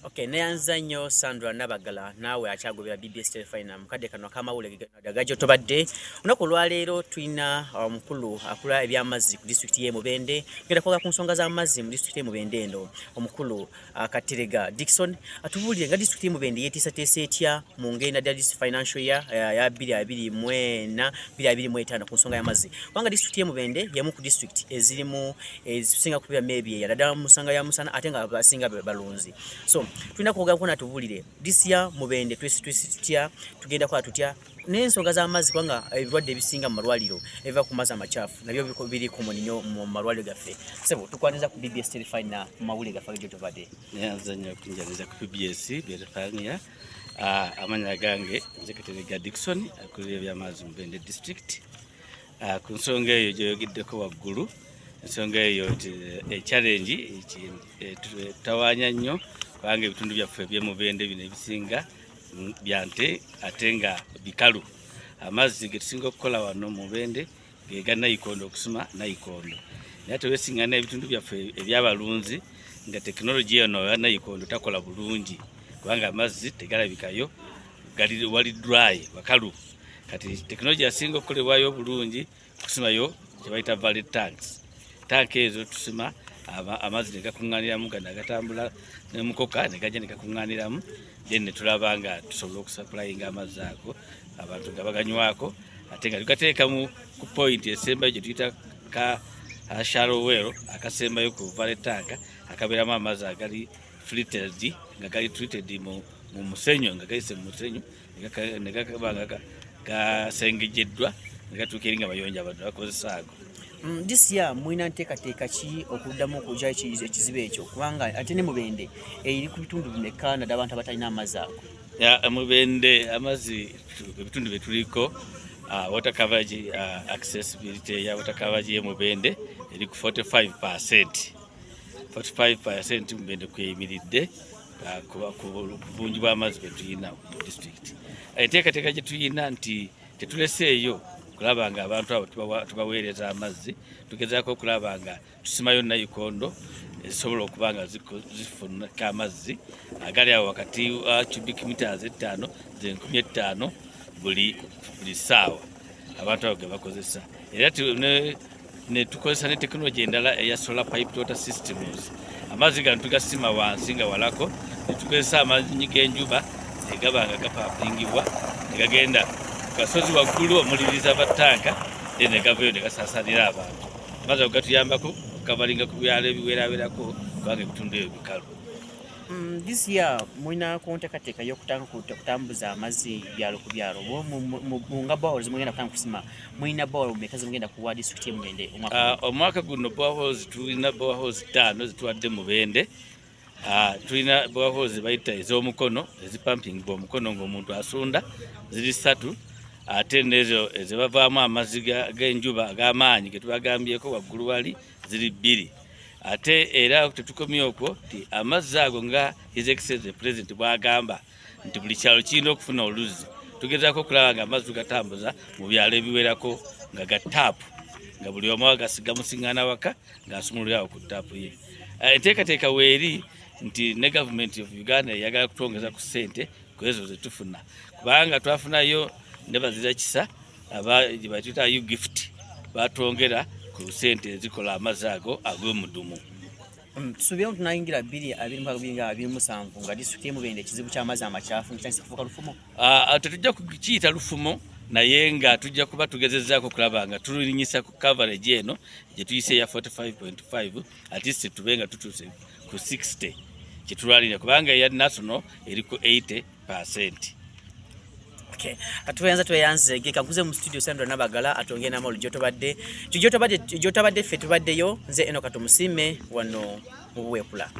Okay, neyanza nnyo Sandra Nabagala, naawe akyagobera BBS Terefayina mukadde kano akamawulire gajjo tobadde. Olunaku olwaleero tulina omukulu akula ebyamazzi ku disitulikiti y'e Mubende. Tugenda kwogera ku nsonga z'amazzi mu disitulikiti y'e Mubende eno. Omukulu Katerega Dickson atubuulire nga disitulikiti y'e Mubende yeetiisateesa etya mu ngeri naddala this financial year ya 2024 2025 ku nsonga y'amazzi, kubanga disitulikiti y'e Mubende y'emu ku disitulikiti ezirimu ezisinga kubeeramu ebyeya, naddala mu nsonga ya musana, ate nga basinga balunzi. So tulina kwogerako natubuulire this year Mubende twesi tutya, tugenda kukola tutya n'ensonga z'amazzi, kubanga ebirwadde ebisinga mu malwaliro ebiva ku mazzi amakyafu nabyo biri common nnyo mu malwaliro gaffe. Sebo, tukwaniza ku BBS Terefayina mu mawulire gaffe ag'ejjo tobadde. Neyanza nnyo okunjaniza ku PBS Terefayina. Amanya gange nze Katerega Dickson, akulira ebyamazzi mu Mubende District. Ku nsonga eyo gyoyogeddeko waggulu, ensonga eyo nti echallenge tutawaanya nnyo, kubanga ebitundu byaffe ebyemubende bino ebisinga byante ate nga bikalu. Amazzi getusinga okukola wano mu Mubende ge ga nayikondo, okusima nayikondo, naye ate wesinga n'ebitundu byaffe ebyabalunzi nga tekinologi eno ya nayikondo takola bulungi, kubanga amazzi tegalabikayo, gali wali dry, wakalu. Kati tekinologi asinga okukolebwayo obulungi kusimayo kyebayita valley tanks. Tanka ezo tusima amazzi ne gakuŋŋaaniramu, gano agatambula nemukoka ne gajja ne gakuŋŋaaniramu, then ne tulaba nga tusobola okusupplyinga amazzi ago abantu nga baganywako, ate nga tugateeka mu ku point esembayo gye tuyita ka shallow well akasembayo ku valley tank, akabeeramu amazzi agali filtered, nga gali treated mu musenyu, nga gayise mu musenyu ne gakaba nga gasengejeddwa ne gatuuka eri nga bayonja abantu bakozesa ago. This year mulina nteekateeka ki okuddamu okugyayo ekizibu ekyo, kubanga ate ne Mubende eri ku bitundu bimeka naddala abantu abatalina amazzi ago? Ya, Mubende amazzi ebitundu bye tuliko, water coverage, accessibility ya water coverage ye Mubende eri ku 45%. 45% Mubende kweyimiridde ku bungi bw'amazzi bwe tuyina mu district. Enteekateeka gye tuyina nti tetuleseeyo kulaba nga abantu abo tubaweereza amazzi. Tugezaako okulaba nga tusimayo nayikondo ezisobola okuba nga zifunako amazzi agali awo wakati wa cubic meters 5 ze 5,000 buli ssaawa abantu abo ge bakozesa. Era ne tukozesa ne tekinologi endala eya solar pipe water systems. Amazzi gano tugasima wansi nga walako, ne tukozesa amazzi g'enjuba ne gaba nga gapampingibwa ne gagenda ku kasozi waggulu omuliriza batanka, then ne gavayo ne gasaasaanira abantu. Amazzi ago gatuyambako okukavalinga ku byalo ebiwerawerako, kubanga ebitundu ebyo bikalu. This year mulina ku nteekateeka y'okutambuza amazzi byalo ku byalo? Oba nga boreholes mugenda kutandika kusima, mulina borehole meka zemugenda kuwa disitulikiti y'e Mubende omwaka guno? Omwaka guno boreholes, tulina boreholes ttaano zituwadde Mubende. Tulina boreholes bayita ez'omukono, ezipampingibwa omukono ng'omuntu asunda, ziri ssatu, ate nezo ezibavaamu amazzi g'enjuba ag'amaanyi ge tubagambyeko waggulu wali ziri bbiri. Ate era tetukomye okwo, nti amazzi ago nga His Excellency President bw'agamba nti buli kyalo kirina okufuna oluzzi, tugezaako okulaba nga amazzi tugatambuza mu byalo ebiwerako nga ga taapu, nga buli omu gamusiŋŋaana waka ng'asumulirawo ku taapu ye. Enteekateeka weeri nti ne Gavumenti of Uganda eyagala kutwongeza ku ssente ku ezo zetufuna, kubanga twafunayo ne bazira kisa aba gye batuyita U-Gift, batwongera ku ssente ezikola amazzi ago ag'omudumu. Tusuubire nti tunayingira 2026 nga 27 nga disitulikiti y'e Mubende ekizibu ky'amazzi amakyafu kitandise kufuuka lufumo. Tetujja kukiyita lufumo, naye nga tujja kuba tugezezaako okulaba nga tulinyisa ku coverage eno gye tuyise eya 45.5, at least tube nga tutuuse ku 60 kyetulwalira, kubanga eya national eri ku 80%. Okay. Katuyanza tweyanze ge kankuze mu studio Sandra Nabagala atongere n'amawulire gy'otobadde ffe tubaddeyo. Nze eno Katumusime wano mu Buweekula.